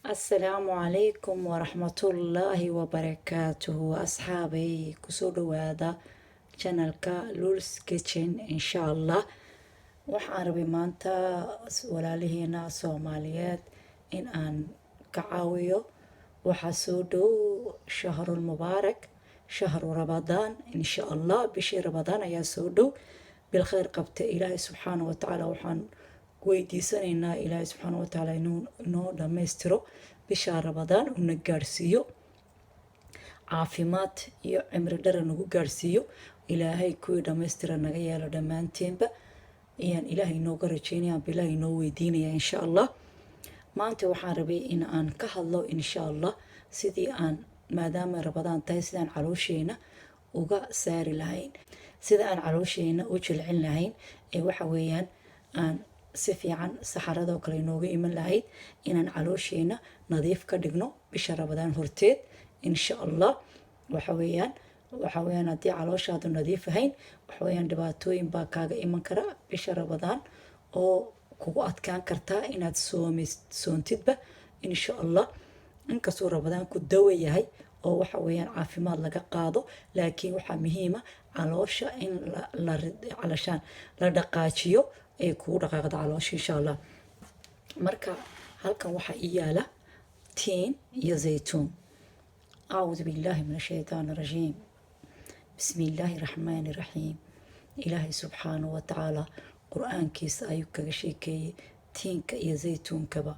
Asalaamu calaykum waraxmatullaahi wabarakaatuhu. Asxaabay, kusoo dhawaada channelka Luls Kitchen. Insha Allah waxaan rabay maanta walaalihiina Soomaaliyeed in aan ka caawiyo. Waxaa soo dhow shahrul mubaarak, shahru Ramadaan. Insha Allah bishii Ramadaan ayaa soo dhow. Bilkhayr qabta. Ilaahay subxaana wa tacaala waxaan weydiisanaynaa, Ilaahay subxaana wa tacaala inuu inoo dhammaystiro bisha Ramadaan, una gaadhsiiyo caafimaad iyo cimri dhara nagu gaadhsiiyo. Ilaahay kuwii dhammaystira naga yeelo dhammaanteenba ayaan Ilaahay inooga rajeynaya, amba Ilaahay inoo weydiinaya. Insha Allah maanta waxaan rabay in aan ka hadlo, insha Allah, sidii aan, maadaama Ramadaan tahay, sidaan caloosheena uga saari lahayn, sida aan caloosheena u jilcin lahayn ee waxa weeyaan aan si fiican saxaradoo kale inooga iman lahayd, inaan caloosheena nadiif ka dhigno bisha Ramadaan horteed. Insha Allah waxa weeyaan haddii calooshaadu nadiif ahayn, waxa weeyaan dhibaatooyin baa kaaga iman kara bisha Ramadaan oo kugu adkaan kartaa inaad soontidba. Insha Allah inkastuu Ramadaanku dawa yahay oo waxa weeyaan caafimaad laga qaado, laakiin waxaa muhiima caloosha in calashaan la dhaqaajiyo ee kugu dhaqaaqda caloosha. Insha Allah marka halkan waxaa ii yaala tiin iyo zaytuun. Acuudu billahi min ashaytaan arajiim. Bismi illaahi raxmaani raxiim. Ilaahay subxaanahu wa tacaala qur-aankiisa ayuu kaga sheekeeyey tiinka iyo zaytuunkaba.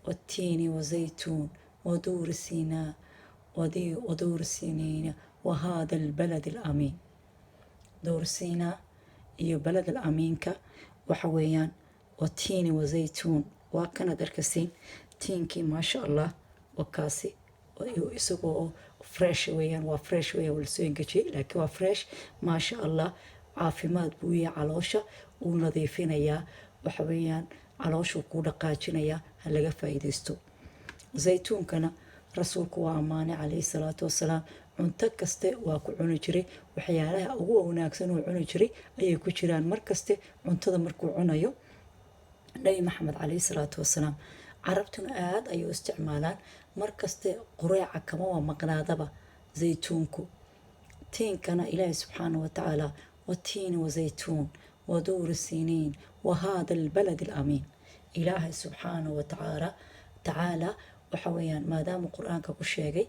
Watiini wazaytuun waduuri siinaa waduuri siniina wahada albalad alamiin. Duur Siinaa iyo balad alamiinka waxa weeyaan watiini wazaytuun. Waa kanaad arkasiin tiinkii, maasha Allah, waa kaasi isagoo fresh weeyaan. Waa fresh weeyaan, waa lasoo engejiyey, laakiin waa fresh, maasha Allah. Caafimaad buu yahay, caloosha uu nadiifinayaa, waxa weeyaan calooshuu kuu dhaqaajinayaa. Ha laga faa'iidaysto. Zaytuunkana Rasuulku waa ammaanay calayhi salaatu wasalaam. Cunto kaste waa ku cuni jiray, waxyaalaha ugu wanaagsan uu cuni jiray ayay ku jiraan markaste cuntada markuu cunayo Nabi Maxamed calayhi salaatu wasalaam. Carabtuna aada ayay u isticmaalaan, markaste qureeca kama waa maqnaadaba zaytuunku. Tiinkana Ilaahi subxaana wa tacaala: watiini wazaytuun waduuri siniin wahada albalad alamiin. Ilaahay subxaana wa tacaala waxa weeyaan maadaama qur-aanka ku sheegay,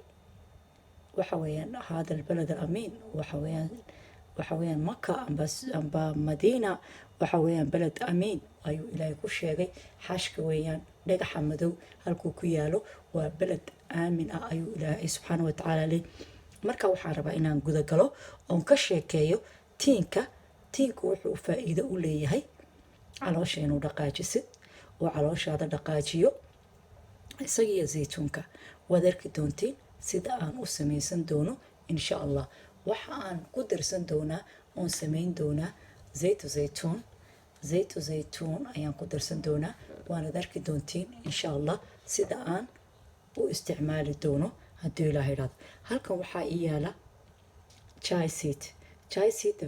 waxa weeyaan hada albalad alamiin, waxa weeyaan Maka amba Madiina, waxa weeyaan baled amiin ayuu Ilaahay ku sheegay. Xashka weeyaan dhagaxa madow halkuu ku yaalo waa beled aamin ah ayuu Ilaahay subxaana wa tacaala leh. Marka waxaan rabaa inaan gudagalo oon ka sheekeeyo tiinka. Tiinku wuxuu faa'iido u leeyahay caloosha inuu dhaqaajisid oo calooshaada dhaqaajiyo, isagiyo zaytuunka. Waad arki doontiin sida aan u samaysan doono. Insha Allah waxa aan ku darsan doonaa oon samayn doonaa zaytu zaytuun. Zaytu zaytuun ayaan ku darsan doonaa. Waanad arki doontiin insha Allah sida aan u isticmaali doono hadduu Ilaah idhaahdo. Halkan waxaa ii yaala chia seed. Chia seed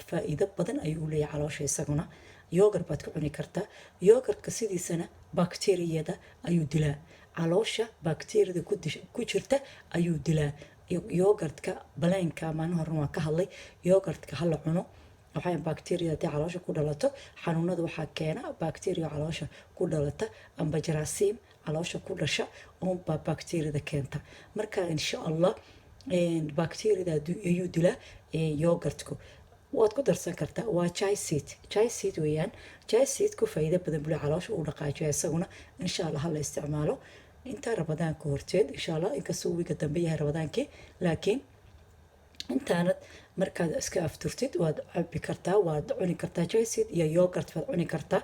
faa'iido badan ayuu leeyahay caloosha isaguna. Yogurt baad ku cuni kartaa. Yogurtka sidiisana bakteriyada ayuu dilaa, caloosha bakteriyada ku jirta ayuu dilaa yogurtka baleenka. Maalin horena waan ka hadlay yogurtka hala cuno. Waxaa bacteria haddii caloosha ku dhalato, xanuunada waxaa keena bacteria caloosha ku dhalata amba jaraasiim caloosha ku dhasha uunbaa bacteriada keenta. Marka insha Allah bacteriada ayuu dilaa yogurtku. Waad ku darsan kartaa. Waa chia seed, chia seed weeyaan. Chia seedku faa'iido badan buu caloosha uu dhaqaajiya isaguna. Insha Allah hala isticmaalo inta Ramadaanka horteed. Insha Allah inkastoo wiiga dambe yahay Ramadaankii, laakiin intaanad markaad iska afturtid waad cabi kartaa, waad cuni kartaa. Chia seed iyo yogurt waad cuni kartaa,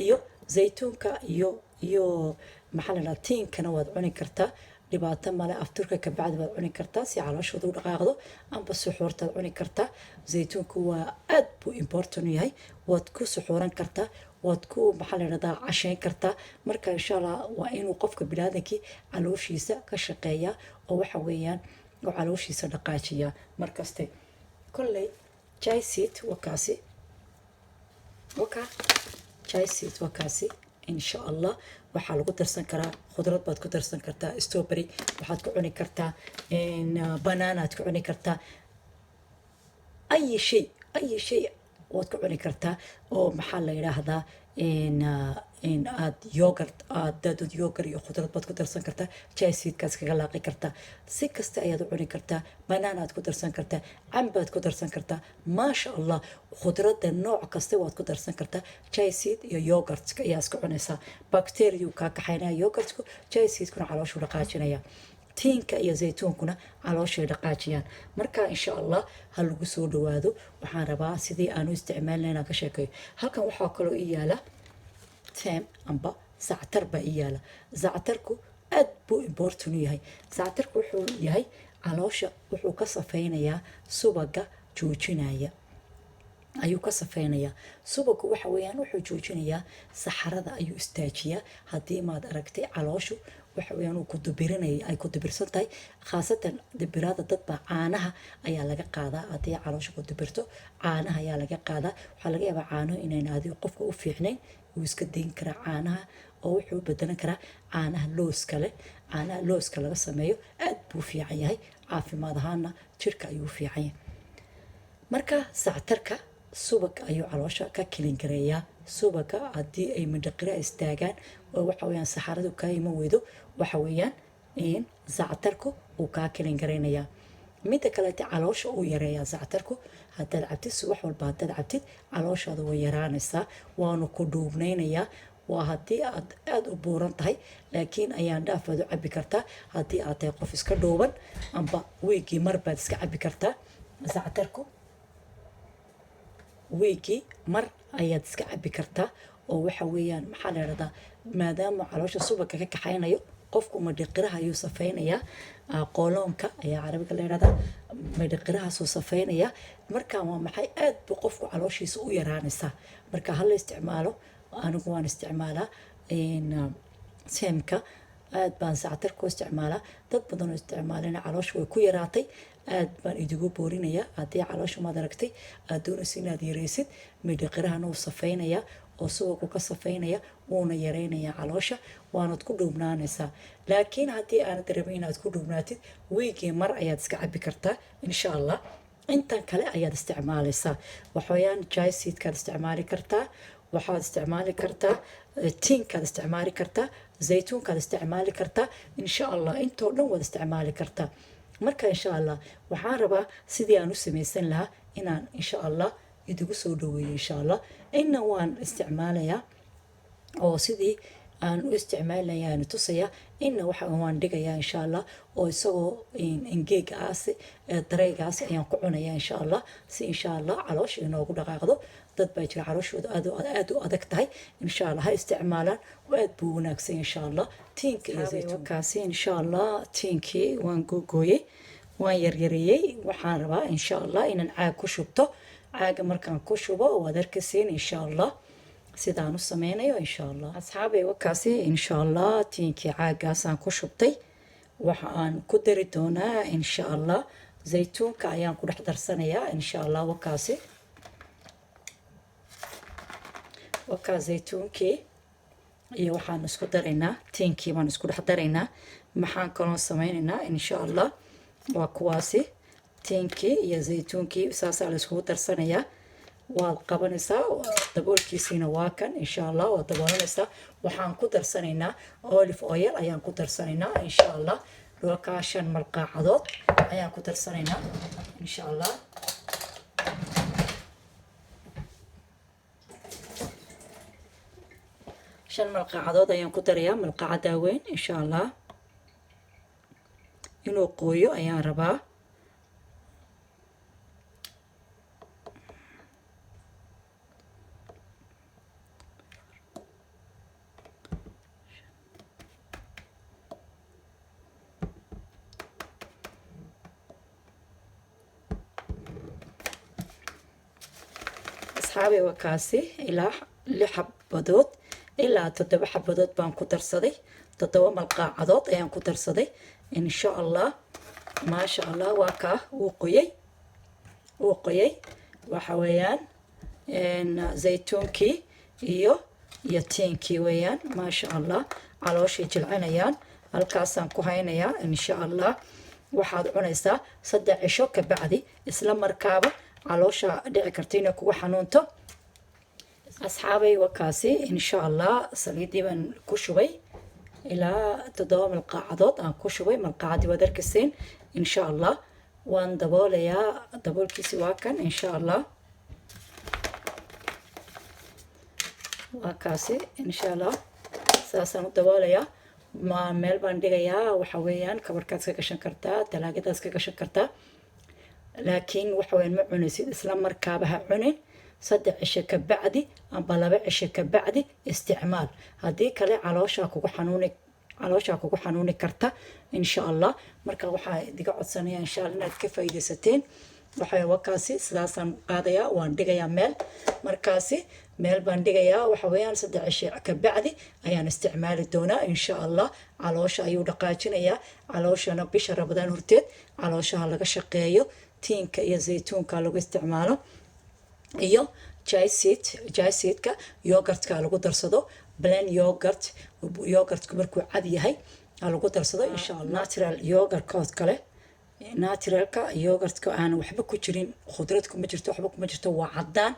iyo zaytuunka iyo maxaa la dhaha, tiinkana waad cuni kartaa, dhibaato male. Afturka kabacdi waad cuni kartaa si calooshooda u dhaqaaqdo, amba suxuurtaad cuni kartaa. Zaytuunku waa aad buu important u yahay. Waad ku suxuuran kartaa, waad ku, maxaa la dhahdaa, casheyn kartaa. Marka insha Allah waa inuu qofka biniaadankii calooshiisa ka shaqeeyaa oo waxa weeyaan oo calooshiisa dhaqaajiyaa markaste. Kolley chia seed waa kaasi, waka chia seed waa kaasi. Insha Allah waxaa lagu darsan karaa khudrad baad ku darsan kartaa, strawberry waxaad ku cuni kartaa, bananaad ku cuni kartaa, ay shay, ay shay waad ku cuni kartaa. Oo maxaa la yidhaahdaa, in aad yogurt aad daadod, yogurt iyo khudrad baad ku darsan kartaa, chia seedkaad iskaga laaqi kartaa, si kasta ayaad u cuni kartaa. Bananaad ku darsan kartaa, cambaad ku darsan kartaa, maasha Allah. Khudradda nooc kasta waad ku darsan kartaa. Chia seed iyo yogurtka ayaa iska cunaysaa. Bacteriyu kaa kaxaynaya yogurtku, chia seedkuna calooshuu dhaqaajinaya, tiinka iyo zaytuunkuna calooshay dhaqaajiyaan. Marka insha Allah ha lagu soo dhawaado. Waxaan rabaa sidii aan u isticmaalna inaan ka sheekeeyo. Halkan waxaa kaloo ii yaala thyme amba zactar baa ii yaala. Zactarku aad buu important u yahay. Zactarku wuxuu yahay caloosha wuxuu ka safeynayaa, subaga joojinaya ayuu ka safeynayaa. Subagu waxa weeyaan wuxuu joojinayaa saxarada, ayuu istaajiyaa. Haddii maad aragtay calooshu waxa weeyaan uu ku dubirinaya, ay ku dubirsan tahay, khaasatan dibiraada dad baa caanaha ayaa laga qaadaa. Haddii caloosha ku dubirto, caanaha ayaa laga qaadaa. Waxaa laga yaabaa caanuhu inayn adigo qofka u fiicnayn, wuu iska dayn karaa caanaha oo wuxuu u bedelan karaa caanaha looska leh. Caanaha looska laga sameeyo aad buu u fiican yahay, caafimaad ahaana jirka ayuu u fiican yahay. Marka sactarka subag ayuu caloosha ka clean gareeyaa. Subaga haddii ay mindhaqira istaagaan oo waxa weeyaan saxaradu kaa iman weydo, waxa weeyaan in zactarku uu kaa clean gareynayaa. Midda kaleete, caloosha uu yareeyaa zactarku. Haddaad cabtid subax walba, haddaad cabtid, calooshaada way yaraanaysaa, waanu ku dhuubnaynayaa. Waa haddii aad aada u buuran tahay, laakiin ayaan dhaaf baad u cabi kartaa. Haddii aad tahay qof iska dhuuban, amba weekgii mar baad iska cabi kartaa zactarku. Weekgii mar ayaad iska cabi kartaa. Oo waxa weeyaan, maxaa la yidhahdaa, maadaama caloosha subagka ka kaxaynayo, qofku madhiqiraha ayuu safeynayaa. Qooloonka ayaa Carabiga la yidhahdaa. Madhiqirahaasuu safeynayaa. Marka waa maxay, aad buu qofku calooshiisa u yaraanaysaa. Marka hala isticmaalo. Anigu waan isticmaalaa thymeka, aad baan sactarka u isticmaalaa. Dad badan oo isticmaalana caloosha way ku yaraatay. Aad baan idigu boorinayaa, haddii caloosha maad aragtay aad doonaysa inaad yareysid, midhiqirahana uu safeynayaa oo subagu ka safeynaya, wuuna yareynayaa caloosha, waanad ku dhuubnaanaysaa. Laakiin haddii aanad rabin inaad ku dhuubnaatid, weekgii mar ayaad iska cabi kartaa, insha Allah. Intan kale ayaad isticmaalaysaa. Waxaweyaan chia seedkaad isticmaali kartaa, waxaad isticmaali kartaa tiinkaad isticmaali kartaa, zaytuunkaad isticmaali kartaa, insha Allah. Intoo dhan waad isticmaali kartaa. Marka insha Allah waxaan rabaa sidii aan u samaysan lahaa inaan insha Allah idigu soo dhaweeyo. Insha Allah inna waan isticmaalayaa oo sidii aan u isticmaalayaan tusaya, inna waxa waan dhigayaa insha Allah, oo isagoo engeegaasi, dareygaasi ayaan ku cunaya insha Allah, si insha Allah caloosha inoogu dhaqaaqdo. Dad baa jira calooshooda aad aad u adag tahay. Insha Allah ha isticmaalaan, aad buu wanaagsan insha Allah, tiinka iyo zaytuunkaasi. Insha Allah tiinkii waan googooyey, waan yaryareeyey. Waxaan rabaa insha Allah inaan caag ku shubto. Caaga markaan ku shubo waad arkaysiin insha Allah sidaan u sameynayo insha Allah. Asxaabay, wakaasi insha Allah tiinkii caagaasaan ku shubtay. Waxa aan ku dari doonaa insha Allah zaytuunka ayaan ku dhex darsanayaa insha Allah. Wakaasi, wakaa zaytuunkii iyo waxaan isku daraynaa tiinkii baan isku dhex daraynaa. Maxaan kaloo sameynaynaa insha Allah? Waa kuwaasi tiinkii iyo zaytuunkii, saasaa la iskugu darsanayaa. Waad qabanaysaa, daboolkiisiina waa kan insha Allah, waad daboolanaysaa. Waxaan ku darsanaynaa olive oil ayaan ku darsanaynaa insha Allah. Dhulkaa 5 malqaacadood ayaan ku darsanaynaa insha Allah. 5 malqaacadood ayaan ku darayaa, malqaacaddaa weyn insha Allah. Inuu qooyo ayaan rabaa. Asxaabay, waa kaasi. Ilaa 6 xabadood ilaa 7 xabadood baan ku darsaday, 7 malqaacadood ayaan ku darsaday insha Allah. Maasha Allah, waa kaa, wuu qoyay, wuu qoyay. Waxa weeyaan zaytuunkii iyo Iyo tiinkii weeyaan, maasha Allah, calooshay jilcinayaan. Halkaasaan ku haynayaa, insha Allah. Waxaad cunaysaa 3 cisho ka bacdi. Isla markaaba caloosha dhici karta inay kugu xanuunto. Asxaabay, wakaasi, insha Allah. Saliiddii baan ku shubay, ilaa 7 malqaacadood aan ku shubay. Malqaacadii waad arkayseen, insha Allah. Waan daboolayaa, daboolkiisi waa kan, insha Allah. Waa kaasi, insha Allah. Saasaan u daboolayaa. Ma meel baan dhigayaa. Waxa weeyaan kabarkaad iska gashan kartaa, talaagadaad iska gashan kartaa, laakiin waxa weyaan ma cunaysid isla markaaba. Ha cunin. 3 cisho ka bacdi amba 2 cisho ka bacdi isticmaal. Haddii kale calooshaa kugu xanuuni karta, insha Allah. Marka waxaa idiga codsanaya, insha Allah, inaad ka faa'iidaysateen. Waxa wakaasi sidaasaan qaadayaa, waan dhigayaa meel. Markaasi meel baan dhigayaa. Waxa weeyaan 3 cisho ka bacdi ayaan isticmaali doonaa, insha Allah. Caloosha ayuu dhaqaajinayaa. Calooshana bisha Rabadaan horteed calooshaha laga shaqeeyo. Tiinka iyo zaytuunka lagu isticmaalo iyo chia seed. Chia seedka yogurtka lagu darsado, plain yogurt. Yogurtku markuu cad yahay ha lagu darsado, insha Allah. Natural yogurtkood kale, naturalka yogurtka aan waxba ku jirin, khudrad kuma jirto, waxba kuma jirto, waa cadaan,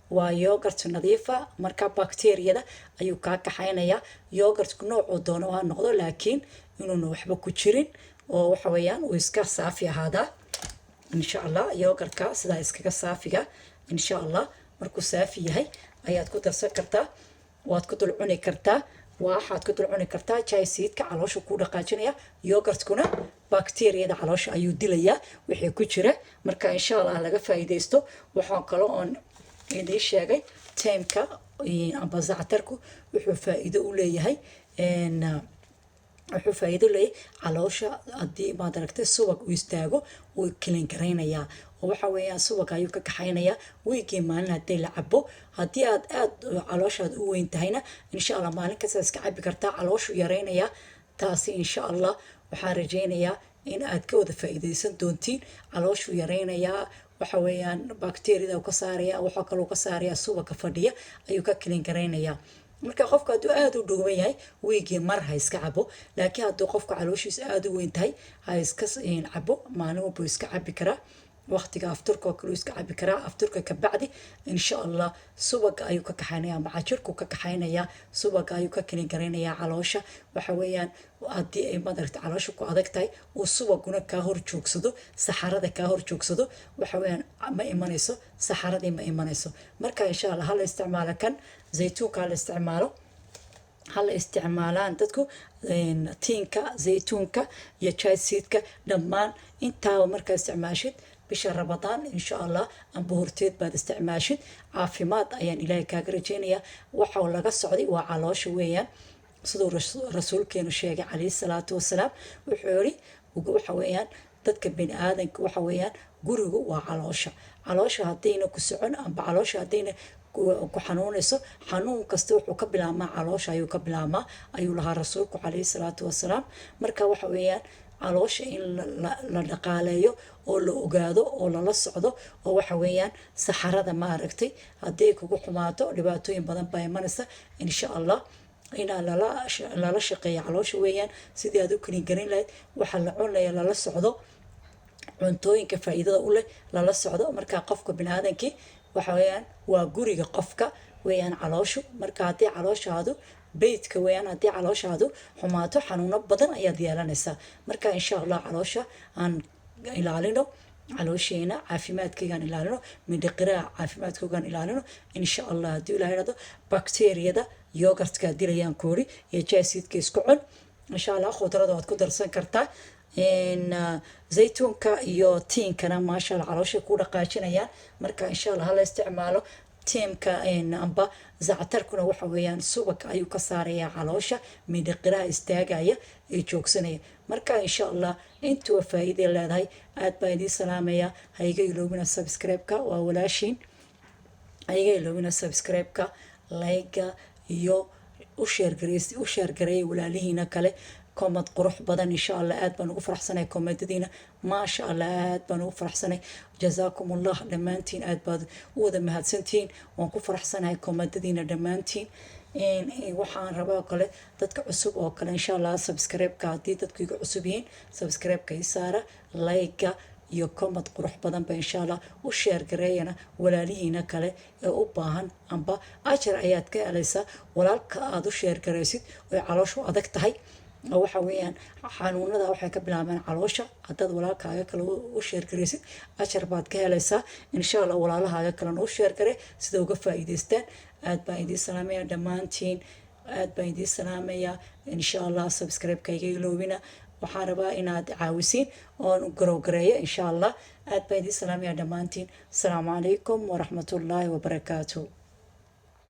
waa yogurt nadiifa. Marka bacteriyada ayuu kaa kaxaynayaa. Yogurtku noocuu doono ha noqdo, laakiin inuuna waxba ku jirin oo waxa weeyaan uu iska saafi ahaadaa, insha Allah. Yogurtka sidaa iskaga saafiga, insha Allah, markuu saafi yahay ayaad ku darsan kartaa, waad ku dul cuni kartaa. Waxaad ku dul cuni kartaa chia seedka, caloosha kuu dhaqaajinaya. Yogurtkuna bacteriyada caloosha ayuu dilayaa wixii ku jira. Marka insha Allah laga faa'iidaysto. Waxaan kale oon idiin sheegay, thyme-ka amba zactarku wuxuu faa'iido leeyahay caloosha. Haddii maad aragtay subag uu istaago, wuu clean garaynayaa oo waxa weeyaan subag ayuu ka kaxaynayaa. Weekgii maalin haddii la cabo, haddii aad aad calooshaad u weyn tahayna, insha Allah, maalin kasta iska cabi kartaa. Calooshu yaraynayaa taasi, insha Allah. Waxaan rajaynayaa in aad ka wada faa'iidaysan doontiin. Calooshuu yaraynayaa, waxa weeyaan bacteriyada uu ka saaraya. Waxaa kaloo ka saaraya subagka fadhiya ayuu ka clean garaynayaa. Marka qofka hadduu aada u dhuuban yahay, weekgii mar ha iska cabo. Laakiin hadduu qofka calooshiisa aada u weyn tahay, ha iska cabo, maalin walbuu iska cabi karaa. Waqtiga afturka oo kale uu iska cabi karaa. Afturka ka bacdi, insha Allah, subaga ayuu ka kaxaynaya, macajirku ka kaxaynayaa, subaga ayuu ka clean garaynayaa caloosha. Waxa weeyaan haddii ay madaragta caloosha ku adag tahay, uu subaguna kaa hor joogsado, saxarada kaa hor joogsado, waxa weeyaan ma imanayso saxaradii, ma imanayso. Marka insha Allah hala isticmaalo kan zaytuunka, hala isticmaalo, hala isticmaalaan dadku tiinka, zaytuunka iyo chia seedka dhammaan. Intaaba markaa isticmaashid bisha Rabadaan, insha Allah, amba horteed baad isticmaashid, caafimaad ayaan Ilaahay kaaga rajeynayaa. Waxa laga socday waa caloosha weeyaan. Siduu rasuulkeenu sheegay, calayhi salaatu wasalaam, wuxuu yiri, waxa weeyaan dadka bini aadanka, waxa weeyaan gurigu waa caloosha. Caloosha haddayna ku socon amba caloosha haddayna ku xanuunayso, xanuun kasta wuxuu ka bilaabmaa caloosha ayuu ka bilaabmaa, ayuu lahaa rasuulku, calayhi salaatu wasalaam. Marka waxa weeyaan caloosha in la dhaqaaleeyo oo la ogaado oo lala socdo, oo waxa weeyaan saxarada, ma aragtay, haddii ay kugu xumaato, dhibaatooyin badan baa imanaysa, insha Allah. Inaa lala shaqeeyo caloosha weeyaan, sidii aad u clean garin lahayd waxa la cunaya, lala socdo cuntooyinka faa'iidada u leh, lala socdo. Marka qofka biniaadankii waxa weeyaan waa guriga qofka weeyaan calooshu. Marka haddii calooshaadu beydka weeyaan, haddii calooshaadu xumaato, xanuuno badan ayaad yeelanaysaa. Marka insha Allah caloosha aan ilaalino, caloosheena caafimaadkeygaan ilaalino, mindhiqiraha caafimaadkoogaan ilaalino, insha Allah. Haddii Ilaha ihahdo, bacteriyada yogurtka dilayaan koori iyo chia seedka isku cun, insha Allah. Khudrada waad ku darsan kartaa. Zaytuunka iyo tiinkana, maasha Allah, calooshay ku dhaqaajinayaan. Marka insha Allah hala isticmaalo thyme-ka amba zactarkuna. Waxa weeyaan subag ayuu ka saarayaa caloosha, mindhiqiraha istaagaya ee joogsanaya. Marka insha Allah intuwa faa'iiday leedahay. Aad baa idiin salaamaya. Ha iga iloobina subscribe-ka, waa walaashiin. Ha iga iloobina subscribe-ka, like-ga iyo u share gareeya walaalihiina kale. Comment qurux badan, insha Allah. Aad baan ugu faraxsanay commentadiina, maasha Allah, aad baan ugu faraxsanay. Jazaakum Allah dhammaantiin, aad baad u wada mahadsantihiin. Waan ku faraxsanahay commentadiina dhammaantiin. Waxaan rabaa oo kale dadka cusub oo kale, insha Allah, subscribe-ka, haddii dadku iga cusub yihiin, subscribe-ka ii saara, like-ga iyo comment qurux badanba insha Allah u share gareeyana walaalihiina kale ee u baahan. Amba ajar ayaad ka helaysaa walaalka aada u share garaysid oy calooshu adag tahay, oo waxa weeyaan xanuunada waxay ka bilaabeen caloosha. Haddaad walaalkaaga kale u share garaysid, ajar baad ka helaysaa insha Allah. Walaalahaaga kalena u share garee sida uga faa'iidaystaan. Aad baan idiin salaamaya dhammaantiin, aad baan idiin salaamaya insha Allah. Subscribe-ka iga iloobina. Waxaan rabaa inaad caawisiin oon garowgareeyo insha Allah. Aad baan idiin salaamaya dhammaantiin. Asalaamu calaykum waraxmatullaahi wabarakaatu.